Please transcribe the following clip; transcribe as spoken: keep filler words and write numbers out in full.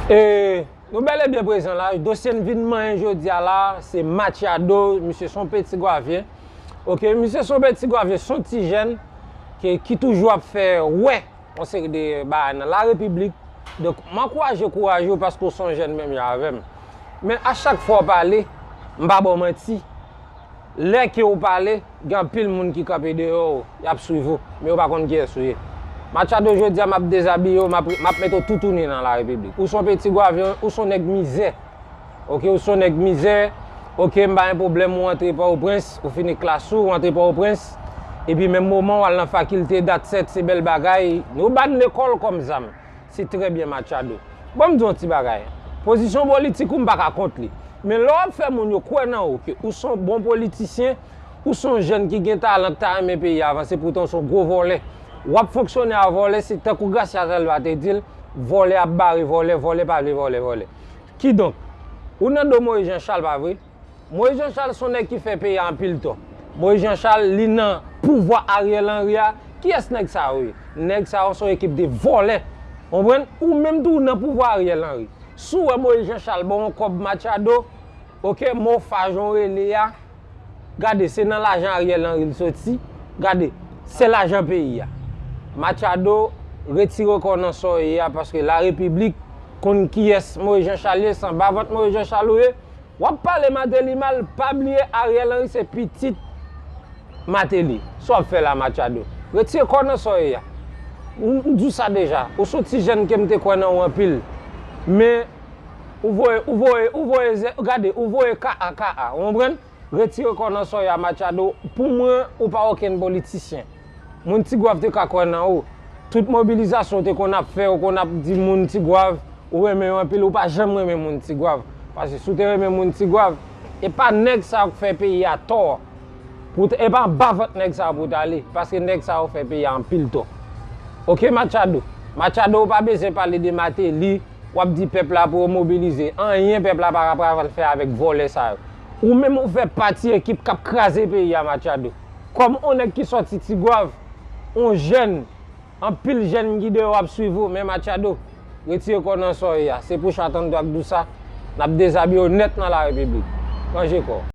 E nou bèl e byen prezan la. Dosye n vin manyen jodi a la, se Machado. Misye se yon peti gwavyen. Oke, misye se yon peti gwavyen, se yon ti jèn ki, ki toujou ap fè wè yon seri de bagay nan la repiblik. Donk, m ankouraje kouraj ou paske w se yon jèn menm jan avè m. Men a chak fwa w pale, m pa ba w manti. Lè ke w pale, gen anpil moun ki kanpe deyò w, y ap swiv ou, men yo pa konn kiyès ou ye. Machado, jodi a, m ap dezabiye w, m ap, m ap mete w toutouni nan la repiblik. Ou se yon peti gwavyen, ou se yon nèg mizè. Oke, ou se yon nèg mizè. Oke, m pa gen pwoblèm, ou antre Pòtoprens, ou fini klas ou, ou antre Pòtoprens. Epi menm moman, w al nan fakilte, dat sèt, se bèl bagay. Nou ba n lekòl kòm zam. Se trè byen, Machado. Bon, m di yon ti bagay. Pozisyon politik ou, m pa ka kont li. Men lè w ap fè moun yo kwè nan ou ke ou se yon bon politisyen, ou se yon jèn ki gen talan, ki ta renmen peyi a avanse, poutan ou se yon gwo vòlè. W ap fonksyone a vòlè, se tankou Gracia Delva te di l, vòlè ap bare vòlè, vòlè pa vle vòlè vòlè. Kidonk, ou nan do Moïse Jean Charles, pa vre? Moïse Jean Charles se yon nèg ki fè peyi a anpil tò. Moïse Jean Charles, li nan pouvwa Ariel Henry a. Kiyès nèg sa yo ye? Nèg sa yo se yon ekip de vòlè. Konprann? Ou menm tou ou nan pouvwa Ariel Henry. Si w wè Moïse Jean Charles ba w yon kòb, Machado, oke, MOFA jan w rele a, gade, se nan lajan Ariel Henry l soti. Gade, se lajan peyi a. Machado, retire kò w nan sa w ye a, paske la repiblik konn kiyès Moïse Jean Charles ye, se anba vant Moïse Jean Charles ou ye. W ap pale Martelly mal, pa bliye Ariel Henry se pitit Martelly. Sa w ap fè la, Machado? Retire kò w nan sa w ye a. M, m di w sa deja. Ou se yon ti jèn ke m te kwè nan ou anpil. Men, ou voye, ou voye, ou voye zè, gade, ou voye ka a, ka a. Ou konprann? Retire kò w nan sa w ye a, Machado. Pou mwen, ou pa okenn politisyen. Moun Tigwav te ka kwè nan ou. Tout mobilizasyon w te konn ap fè, ou konn ap di moun Tigwav, ou renmen yo anpil, ou pa janm renmen moun Tigwav. Paske si w te renmen moun Tigwav, e pa nèg sa yo k fè peyi a tò. Pou t-, e pa anba vant nèg sa yo pou w t ale, paske nèg sa yo fè peyi a anpil tò. Oke, Machado? Machado, ou pa bezwen pale de Martelly, w ap di pèp la pou yo mobilize. Anyen pèp la pa ka pral fè avèk vòlè sa yo. Ou menm ou fè pati ekip k ap kraze peyi a, Machado. Kòm on nèg ki sòti Tigwav, on jèn, anpil jèn ki deyò ap swiv ou, men Machado, retire kò w nan sa w ye a. Se pou chat an dwag dousa, n ap dezabiye w nèt nan la repiblik. Ranje kò w.